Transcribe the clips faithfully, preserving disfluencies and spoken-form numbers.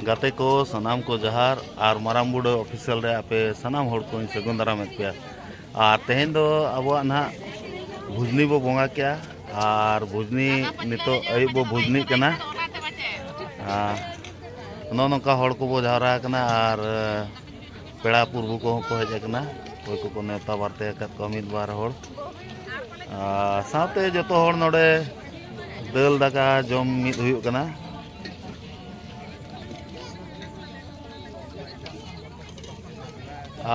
ᱜᱟᱛᱮ ᱠᱚ, ᱥᱟᱱᱟᱢ ᱠᱚ ᱡᱚᱦᱟᱨ᱾ ᱟᱨ ᱢᱟᱨᱟᱝ ᱵᱩᱨᱩ ᱚᱯᱷᱤᱥᱤᱭᱟᱞ ᱨᱮ ᱟᱯᱮ ᱥᱟᱱᱟᱢ ᱦᱚᱲ ᱠᱚᱧ ᱥᱟᱹᱜᱩᱱ ᱫᱟᱨᱟᱢᱮᱫ ᱯᱮᱭᱟ᱾ ᱟᱨ ᱛᱮᱦᱮᱧ ᱫᱚ ᱟᱵᱚᱣᱟᱜ ᱱᱟᱦᱟᱜ ᱵᱷᱩᱡᱽᱱᱤ ᱵᱚ ᱵᱚᱸᱜᱟ ᱠᱮᱜᱼᱟ᱾ ᱟᱨ ᱵᱷᱩᱡᱽᱱᱤ ᱱᱤᱛᱚᱜ ᱟᱹᱭᱩᱵ ᱵᱚ ᱵᱷᱩᱡᱽᱱᱤᱜ ᱠᱟᱱᱟ᱾ ᱟᱨ ᱱᱚᱜᱼᱚ ᱱᱚᱝᱠᱟ ᱦᱚᱲ ᱠᱚᱵᱚ ᱡᱟᱣᱨᱟ ᱟᱠᱟᱱᱟ᱾ ᱟᱨ ᱯᱮᱲᱟ ᱯᱩᱨᱵᱷᱩ ᱠᱚᱦᱚᱸ ᱠᱚ ᱦᱮᱡ ᱟᱠᱟᱱᱟ, ᱚᱠᱚᱭ ᱠᱚᱠᱚ ᱱᱮᱣᱛᱟ ᱵᱟᱨᱛᱮ ᱟᱠᱟᱫ ᱠᱚᱣᱟ ᱢᱤᱫ ᱵᱟᱨ ᱦᱚᱲ᱾ ᱟᱨ ᱥᱟᱶᱛᱮ ᱡᱚᱛᱚ ᱦᱚᱲ ᱱᱚᱰᱮ ᱫᱟᱹᱞ ᱫᱟᱠᱟ ᱡᱚᱢ ᱢᱤᱫ ᱦᱩᱭᱩᱜ ᱠᱟᱱᱟ᱾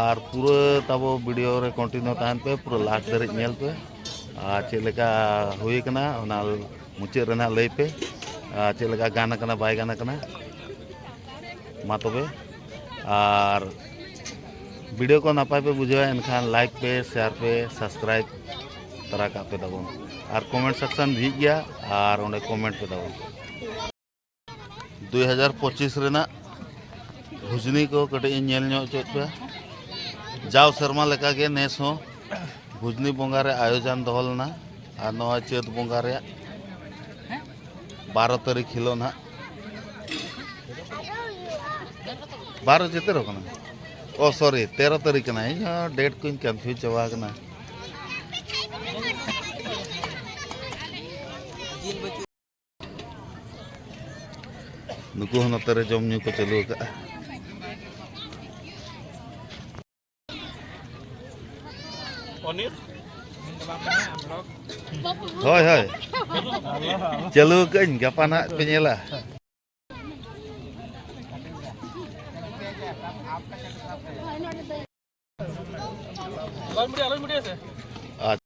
ᱟᱨ ᱯᱩᱨᱟᱹ ᱛᱟᱵᱚ ᱵᱷᱤᱰᱤᱭᱳ ᱨᱮ ᱠᱚᱱᱴᱤᱱᱤᱭᱩ ᱛᱟᱦᱮᱱ ᱯᱮ, ᱯᱩᱨᱟᱹ ᱞᱟᱥᱴ ᱫᱷᱟᱹᱨᱤᱡ ᱧᱮᱞ ᱯᱮ᱾ ᱟᱨ ᱪᱮᱫ ᱞᱮᱠᱟ ᱦᱩᱭ ᱟᱠᱟᱱᱟ, ᱚᱱᱟ ᱢᱩᱪᱟᱹᱫ ᱨᱮ ᱱᱟᱦᱟᱜ ᱞᱟᱹᱭ ᱯᱮ᱾ ᱟᱨ ᱪᱮᱫ ᱞᱮᱠᱟ ᱜᱟᱱ ᱟᱠᱟᱱᱟ, ᱵᱟᱭ ᱜᱟᱱ ᱟᱠᱟᱱᱟ᱾ ᱢᱟ ᱛᱚᱵᱮ, ᱟᱨ ᱵᱷᱤᱰᱤᱭᱳ ᱠᱚ ᱱᱟᱯᱟᱭ ᱯᱮ ᱵᱩᱡᱷᱟᱹᱣᱟ, ᱮᱱᱠᱷᱟᱱ ᱞᱟᱭᱤᱠ ᱯᱮ, ᱥᱮᱭᱟᱨ ᱯᱮ, ᱥᱟᱵᱥᱠᱨᱟᱭᱤᱵ ᱛᱟᱨᱟ ᱠᱟᱜ ᱯᱮ ᱛᱟᱵᱚᱱ᱾ ᱟᱨ ᱠᱚᱢᱮᱱᱴ ᱥᱮᱠᱥᱚᱱ ᱡᱷᱤᱡ ᱜᱮᱭᱟ, ᱟᱨ ᱚᱸᱰᱮ ᱠᱚᱢᱮᱱᱴ ᱯᱮ ᱛᱟᱵᱚᱱ᱾ ᱫᱩᱭ ᱦᱟᱡᱟᱨ ᱯᱚᱸᱪᱤᱥ ᱨᱮᱱᱟᱜ ᱵᱷᱩᱡᱽᱱᱤ ᱠᱚ ᱠᱟᱹᱴᱤᱡ ᱤᱧ ᱧᱮᱞ ᱧᱚᱜ ᱦᱚᱪᱚᱭᱮᱫ ᱯᱮᱭᱟ᱾ ᱡᱟᱣ ᱥᱮᱨᱢᱟ ᱞᱮᱠᱟᱜᱮ ᱱᱮᱥ ᱦᱚᱸ ᱵᱷᱩᱡᱽᱱᱤ ᱵᱚᱸᱜᱟ ᱨᱮ ᱟᱭᱳᱡᱚᱱ ᱫᱚᱦᱚ ᱞᱮᱱᱟ᱾ ᱟᱨ ᱱᱚᱣᱟ ᱪᱟᱹᱛ ᱵᱚᱸᱜᱟ ᱨᱮᱭᱟᱜ ᱵᱟᱨᱚ ᱛᱟᱹᱨᱤᱠᱷ ᱦᱤᱞᱳᱜ ᱱᱟᱦᱟᱜ, ᱵᱟᱨᱚ ᱪᱮ ᱛᱮᱨᱚ ᱠᱟᱱᱟ? ᱚ, ᱥᱚᱨᱤ, ᱛᱮᱨᱚ ᱛᱟᱹᱨᱤᱠᱷ ᱠᱟᱱᱟ᱾ ᱤᱧ ᱦᱚᱸ ᱰᱮᱴ ᱠᱚᱧ ᱠᱚᱱᱯᱷᱤᱭᱩᱡᱽ ᱪᱟᱵᱟ ᱟᱠᱟᱱᱟ᱾ ᱱᱩᱠᱩ ᱦᱚᱸ ᱱᱚᱛᱮ ᱨᱮ ᱡᱚᱢ ᱧᱩ ᱠᱚ ᱪᱟᱹᱞᱩ ᱟᱠᱟᱫᱼᱟ᱾ ᱦᱳᱭ, ᱦᱳᱭ᱾ ᱪᱟᱹᱞᱩ ᱟᱠᱟᱫ ᱟᱹᱧ, ᱜᱟᱯᱟ ᱱᱟᱦᱟᱜ ᱯᱮ ᱧᱮᱞᱟ᱾ ᱟᱪᱪᱷᱟ᱾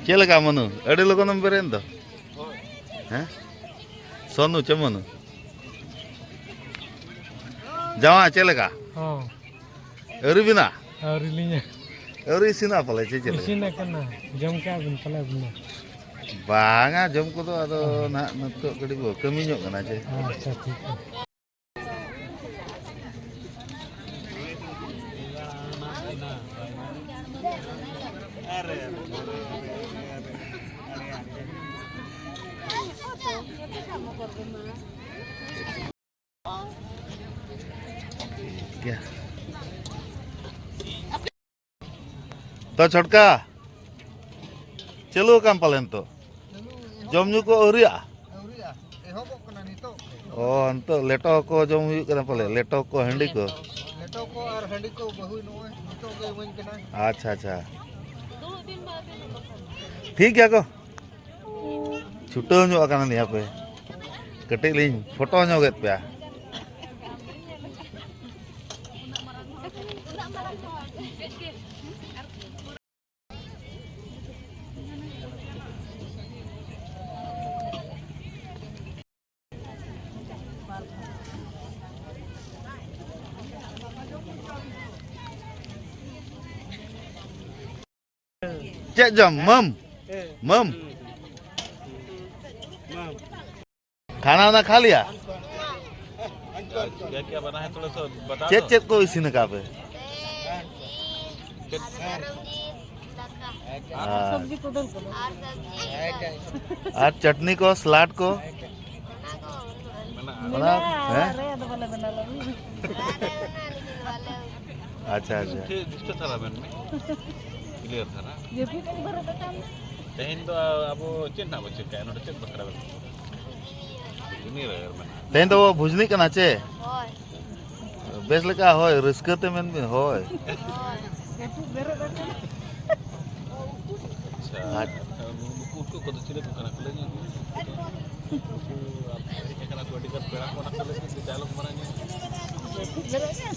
ᱪᱮᱫ ᱞᱮᱠᱟ ᱢᱚᱱᱩ? ᱟᱹᱰᱤ ᱞᱚᱜᱚᱱᱮᱢ ᱵᱮᱨᱮᱫ ᱫᱚ᱾ ᱦᱮᱸ? ᱥᱚᱱᱩ ᱪᱮ ᱢᱚᱱᱩ? ᱡᱟᱶᱟᱭ ᱪᱮᱫ ᱞᱮᱠᱟ? ᱦᱚᱸ᱾ ᱟᱹᱣᱨᱤ ᱵᱤᱱᱟ? ᱟᱹᱣᱨᱤ ᱞᱤᱧᱟ᱾ ᱟᱹᱣᱨᱤ ᱤᱥᱤᱱᱟ ᱯᱟᱞᱮ, ᱪᱮ ᱪᱮᱫ ᱞᱮᱠᱟ? ᱤᱥᱤᱱ ᱟᱠᱟᱱᱟ᱾ ᱡᱚᱢ ᱠᱮᱜᱼᱟ ᱵᱤᱱ ᱯᱟᱞᱮ ᱟᱹᱵᱤᱱ ᱫᱚ? ᱵᱟᱝᱟ, ᱡᱚᱢ ᱠᱚᱫᱚ ᱟᱫᱚ ᱦᱚᱸ᱾ ᱱᱟᱦᱟᱜ ᱱᱤᱛᱚᱜ ᱠᱟᱹᱴᱤᱡ ᱵᱚ ᱠᱟᱹᱢᱤ ᱧᱚᱜ ᱠᱟᱱᱟ ᱪᱮ᱾ ᱟᱪᱪᱷᱟ, ᱴᱷᱤᱠ ᱜᱮᱭᱟ᱾ ᱴᱷᱤᱠ ᱜᱮᱭᱟ᱾ ᱛᱚ ᱪᱷᱚᱴᱠᱟ, ᱪᱟᱹᱞᱩ ᱟᱠᱟᱱ ᱯᱟᱞᱮᱱ ᱛᱚ? ᱡᱚᱢ ᱧᱩ ᱠᱚ ᱟᱹᱣᱨᱤᱭᱟᱜᱼᱟ? ᱟᱹᱣᱨᱤᱭᱟᱜᱼᱟ, ᱮᱦᱚᱵᱚᱜ ᱠᱟᱱᱟ ᱱᱤᱛᱚᱜ᱾ ᱚ, ᱱᱤᱛᱚᱜ ᱞᱮᱴᱚ ᱠᱚ ᱡᱚᱢ ᱦᱩᱭᱩᱜ ᱠᱟᱱᱟ ᱯᱟᱞᱮ, ᱞᱮᱴᱚ ᱠᱚ, ᱦᱟᱺᱰᱤ ᱠᱚ᱾ ᱞᱮᱴᱚ ᱠᱚ ᱟᱨ ᱦᱟᱺᱰᱤ ᱠᱚ ᱵᱟᱹᱦᱩᱭ ᱱᱚᱜᱼᱚᱭ ᱱᱤᱛᱚᱜ ᱜᱮ ᱤᱢᱟᱹᱧ ᱠᱟᱱᱟ᱾ ᱟᱪᱪᱷᱟ, ᱟᱪᱪᱷᱟ, ᱴᱷᱤᱠ ᱜᱮᱭᱟ ᱠᱚ᱾ ᱪᱷᱩᱴᱟᱹᱣ ᱧᱚᱜ ᱟᱠᱟᱱᱟ ᱱᱤᱭᱟᱹ ᱯᱮ, ᱠᱟᱹᱴᱤᱡ ᱞᱤᱧ ᱯᱷᱳᱴᱳ ᱧᱚᱜᱮᱫ ᱯᱮᱭᱟ᱾ ᱪᱮᱫ ᱡᱚᱢ? ᱢᱟᱹᱢ? ᱢᱟᱹᱢ? ᱠᱷᱟᱱᱟ ᱣᱟᱱᱟ ᱠᱷᱟ ᱞᱤᱭᱟ? क्या क्या बना है, थोड़ा सा बता ᱪᱮᱫ दो। ᱪᱮᱫ ᱠᱚ ᱤᱥᱤᱱ ᱟᱠᱟᱫ ᱯᱮ? ᱪᱮᱫ? ᱟᱨ ᱥᱚᱵᱽᱡᱤ ᱠᱚ ᱫᱟᱹᱞ ᱠᱚᱫᱚ᱾ ᱟᱨ ᱪᱟᱴᱱᱤ ᱠᱚ, ᱥᱟᱞᱟᱰ ᱠᱚ? ᱢᱮᱱᱟᱜᱼᱟ᱾ ᱚᱱᱟ, ᱢᱮᱱᱟᱜᱼᱟ, ᱦᱮᱸ? ᱚᱲᱟᱜ ᱨᱮ, ᱟᱫᱚ ᱵᱟᱞᱮ ᱵᱮᱱᱟᱣ ᱞᱮᱫᱟ᱾ ᱟᱪᱪᱷᱟ, ᱟᱪᱪᱷᱟ᱾ ᱴᱷᱤᱠ, ᱰᱤᱥᱴᱟᱵ ᱫᱷᱟᱨᱟ ᱢᱮᱱ ᱢᱮ᱾ ᱠᱞᱤᱭᱟᱨ ᱫᱷᱟᱨᱟ᱾ ᱡᱟᱹᱯᱤᱫ ᱮᱢ ᱵᱮᱨᱮᱫ ᱟᱠᱟᱱ᱾ ᱛᱮᱦᱮᱧ ᱫᱚ ᱟᱵᱚ ᱪᱮᱫ ᱱᱟᱜ ᱵᱚ ᱪᱤᱠᱟᱹᱭᱟ? ᱱᱚᱰᱮ ᱪᱮᱫ ᱵᱟᱠᱷᱨᱟ ᱵᱚ ᱵᱷᱩᱡᱽᱱᱤ ᱨᱮ ᱢᱮᱱᱟᱜᱼᱟ᱾ ᱛᱮᱦᱮᱧ ᱫᱚ ᱵᱷᱩᱡᱽᱱᱤ ᱠᱟᱱᱟ ᱪᱮ? ᱦᱳᱭ᱾ ᱵᱮᱥ ᱞᱮᱠᱟ ᱦᱳᱭ, ᱨᱟᱹᱥᱠᱟᱹ ᱛᱮ ᱢᱮᱱ ᱵᱤᱱ, ᱦᱳᱭ᱾ ᱦᱳᱭ᱾ ᱡᱟᱹᱯᱤᱫ ᱵᱮᱨᱮᱫ ᱟᱠᱟᱱ᱾ ᱟᱪᱪᱷᱟ᱾ ᱟᱪᱪᱷᱟ᱾ ᱱᱩᱠᱩ ᱩᱱᱠᱩ ᱠᱚᱫᱚ ᱪᱤᱞᱤ ᱠᱚ ᱠᱟᱱᱟ ᱠᱚ ᱞᱟᱹᱭ ᱧᱚᱜ ᱢᱮ? ᱩᱱᱠᱩ ᱟᱯᱮ ᱦᱮᱡ ᱟᱠᱟᱱᱟ ᱠᱚ ᱟᱹᱰᱤ ᱜᱟᱱ ᱯᱮᱲᱟ ᱠᱚ, ᱚᱱᱟ ᱠᱚ ᱞᱟᱹᱜᱤᱫ ᱛᱮ ᱰᱟᱭᱞᱚᱜ ᱢᱟᱨᱟᱝ ᱧᱚᱜ᱾ ᱡᱟᱹᱯᱤᱫ ᱵᱮᱨᱮᱫ ᱟᱠᱟᱱ᱾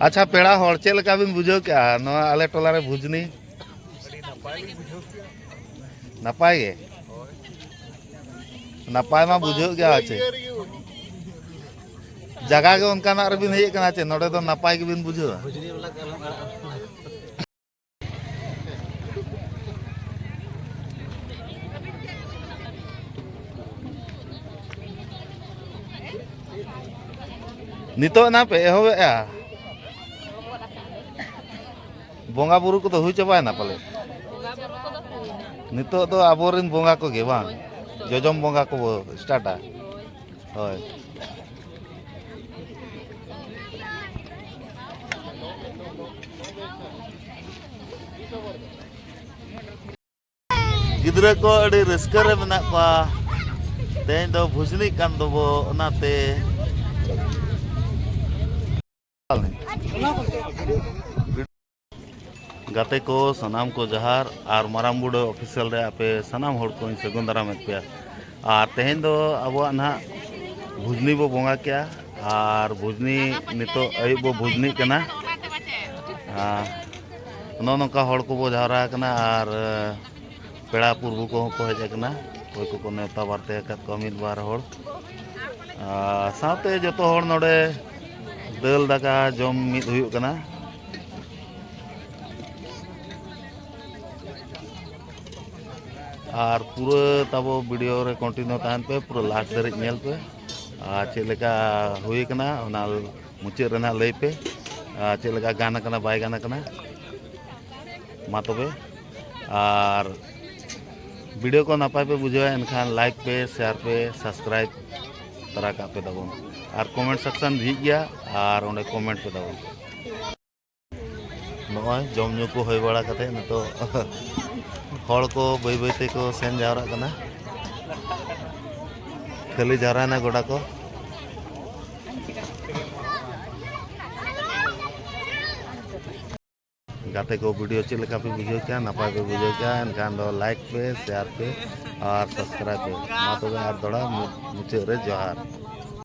ᱟᱪᱪᱷᱟ, ᱯᱮᱲᱟ ᱦᱚᱲ, ᱪᱮᱫ ᱞᱮᱠᱟ ᱵᱤᱱ ᱵᱩᱡᱷᱟᱹᱣ ᱠᱮᱜᱼᱟ ᱱᱚᱣᱟ ᱟᱞᱮ ᱴᱚᱞᱟ ᱨᱮ ᱵᱷᱩᱡᱽᱱᱤ? ᱟᱹᱰᱤ ᱱᱟᱯᱟᱭ ᱞᱤᱧ ᱵᱩᱡᱷᱟᱹᱣ ᱠᱮᱜᱼᱟ᱾ ᱱᱟᱯᱟᱭ ᱜᱮ? ᱦᱳᱭ᱾ ᱱᱟᱯᱟᱭ ᱢᱟ ᱵᱩᱡᱷᱟᱹᱜ ᱜᱮᱭᱟ, ᱪᱮ? ᱡᱟᱭᱜᱟ ᱜᱮ ᱚᱱᱠᱟᱱᱟᱜ ᱨᱮᱵᱤᱱ ᱦᱮᱡ ᱟᱠᱟᱱᱟ, ᱪᱮ? ᱱᱚᱰᱮ ᱫᱚ ᱱᱟᱯᱟᱭ ᱜᱮᱵᱤᱱ ᱵᱩᱡᱷᱟᱹᱣᱟ᱾ ᱵᱷᱩᱡᱽᱱᱤ ᱵᱟᱞᱟ ᱜᱮ ᱟᱞᱚᱢ ᱟᱲᱟᱜ᱾ ᱱᱤᱛᱚᱜ ᱱᱟ ᱯᱮ ᱮᱦᱚᱵᱮᱜᱼᱟ? ᱵᱚᱸᱜᱟ ᱵᱩᱨᱩ ᱠᱚᱫᱚ ᱦᱩᱭ ᱪᱟᱵᱟᱭᱮᱱᱟ ᱯᱟᱞᱮ? ᱱᱤᱛᱚᱜ ᱫᱚ ᱟᱵᱚᱨᱮᱱ ᱵᱚᱸᱜᱟ ᱠᱚᱜᱮ ᱵᱟᱝ? ᱡᱚᱡᱚᱢ ᱵᱚᱸᱜᱟ ᱠᱚᱵᱚ ᱥᱴᱟᱨᱴᱟ᱾ ᱦᱳᱭ᱾ ᱜᱤᱫᱽᱨᱟᱹ ᱠᱚ ᱟᱹᱰᱤ ᱨᱟᱹᱥᱠᱟᱹ ᱨᱮ ᱢᱮᱱᱟᱜ ᱠᱚᱣᱟ᱾ ᱛᱮᱦᱮᱧ ᱫᱚ ᱵᱷᱩᱡᱽᱱᱤᱜ ᱠᱟᱱ ᱫᱚᱵᱚ, ᱚᱱᱟᱛᱮ᱾ ᱜᱟᱛᱮ ᱠᱚ ᱥᱟᱱᱟᱢ ᱠᱚ ᱡᱚᱦᱟᱨ, ᱟᱨ ᱢᱟᱨᱟᱝ ᱵᱩᱰᱷᱟᱹ ᱚᱯᱷᱤᱥᱤᱭᱟᱞ ᱨᱮ ᱟᱯᱮ ᱥᱟᱱᱟᱢ ᱦᱚᱲ ᱠᱚᱧ ᱥᱟᱹᱜᱩᱱ ᱫᱟᱨᱟᱢᱮᱫ ᱯᱮᱭᱟ᱾ ᱟᱨ ᱛᱮᱦᱮᱧ ᱫᱚ ᱟᱵᱚᱣᱟᱜ ᱱᱟᱦᱟᱜ ᱵᱷᱩᱡᱽᱱᱤ ᱵᱚ ᱵᱚᱸᱜᱟ ᱠᱮᱜᱼᱟ, ᱟᱨ ᱵᱷᱩᱡᱽᱱᱤ ᱱᱤᱛᱚᱜ ᱟᱹᱭᱩᱵ ᱵᱚ ᱵᱷᱩᱡᱽᱱᱤᱜ ᱠᱟᱱᱟ᱾ ᱟᱨ ᱱᱚᱜᱼᱚ ᱱᱚᱝᱠᱟ ᱦᱚᱲ ᱠᱚᱵᱚ ᱡᱟᱣᱨᱟ ᱟᱠᱟᱱᱟ, ᱟᱨ ᱯᱮᱲᱟ ᱯᱩᱨᱵᱷᱩ ᱠᱚᱦᱚᱸ ᱠᱚ ᱦᱮᱡ ᱟᱠᱟᱱᱟ, ᱚᱠᱚᱭ ᱠᱚᱠᱚ ᱱᱮᱣᱛᱟ ᱵᱟᱨᱛᱮ ᱟᱠᱟᱫ ᱠᱚᱣᱟ ᱢᱤᱫ ᱵᱟᱨ ᱦᱚᱲ᱾ ᱟᱨ ᱥᱟᱶᱛᱮ ᱡᱚᱛᱚ ᱦᱚᱲ ᱱᱚᱰᱮ ᱫᱟᱹᱞ ᱫᱟᱠᱟ ᱡᱚᱢ ᱢᱤᱫ ᱦᱩᱭᱩᱜ ᱠᱟᱱᱟ᱾ ᱟᱨ ᱯᱩᱨᱟᱹ ᱛᱟᱵᱚ ᱵᱷᱤᱰᱤᱭᱳ ᱨᱮ ᱠᱚᱱᱴᱤᱱᱤᱭᱩ ᱛᱟᱦᱮᱱ ᱯᱮ, ᱯᱩᱨᱟᱹ ᱞᱟᱥᱴ ᱫᱷᱟᱹᱨᱤᱡ ᱧᱮᱞ ᱯᱮ᱾ ᱟᱨ ᱪᱮᱫ ᱞᱮᱠᱟ ᱦᱩᱭ ᱠᱟᱱᱟ, ᱚᱱᱟ ᱢᱩᱪᱟᱹᱫ ᱨᱮ ᱱᱟᱦᱟᱜ ᱞᱟᱹᱭ ᱯᱮ, ᱟᱨ ᱪᱮᱫ ᱞᱮᱠᱟ ᱜᱟᱱ ᱠᱟᱱᱟ, ᱵᱟᱭ ᱜᱟᱱ ᱠᱟᱱᱟ᱾ ᱢᱟ ᱛᱚᱵᱮ, ᱟᱨ ᱵᱷᱤᱰᱤᱭᱳ ᱠᱚ ᱱᱟᱯᱟᱭ ᱯᱮ ᱵᱩᱡᱷᱟᱹᱣᱟ, ᱮᱱᱠᱷᱟᱱ ᱞᱟᱭᱤᱠ ᱯᱮ, ᱥᱮᱭᱟᱨ ᱯᱮ, ᱥᱟᱵᱥᱠᱨᱟᱭᱤᱵ ᱛᱟᱨᱟ ᱠᱟᱜ ᱯᱮ ᱛᱟᱵᱚᱱ᱾ ᱟᱨ ᱠᱚᱢᱮᱱᱴ ᱥᱮᱠᱥᱚᱱ ᱡᱷᱤᱡ ᱜᱮᱭᱟ, ᱟᱨ ᱚᱸᱰᱮ ᱠᱚᱢᱮᱱᱴ ᱯᱮ ᱛᱟᱵᱚᱱ᱾ ᱱᱚᱜᱼᱚᱭ ᱡᱚᱢ ᱧᱩ ᱠᱚ ᱦᱩᱭ ᱵᱟᱲᱟ ᱠᱟᱛᱮ ᱱᱤᱛᱚᱜ ᱦᱚᱲ ᱠᱚ ᱵᱟᱹᱭ ᱵᱟᱹᱭ ᱛᱮᱠᱚ ᱥᱮᱱ ᱡᱟᱣᱨᱟᱜ ᱠᱟᱱᱟ᱾ ᱠᱷᱟᱹᱞᱤ ᱡᱟᱣᱨᱟᱭᱮᱱᱟ ᱜᱚᱰᱟ ᱠᱚ᱾ ᱜᱟᱛᱮ ᱠᱚ, ᱵᱷᱤᱰᱤᱭᱳ ᱪᱮᱫ ᱞᱮᱠᱟ ᱯᱮ ᱵᱩᱡᱷᱟᱹᱣ ᱠᱮᱜᱼᱟ? ᱱᱟᱯᱟᱭ ᱯᱮ ᱵᱩᱡᱷᱟᱹᱣ ᱠᱮᱜᱼᱟ? ᱮᱱᱠᱷᱟᱱ ᱫᱚ ᱞᱟᱭᱤᱠ ᱯᱮ, ᱥᱮᱭᱟᱨ ᱯᱮ ᱟᱨ ᱥᱟᱵᱥᱠᱨᱟᱭᱤᱵ ᱯᱮ᱾ ᱢᱟ ᱛᱚᱵᱮ ᱟᱨ ᱫᱚᱲᱦᱟ ᱢᱩ-, ᱢᱩᱪᱟᱹᱫ ᱨᱮ ᱡᱚᱦᱟᱨ᱾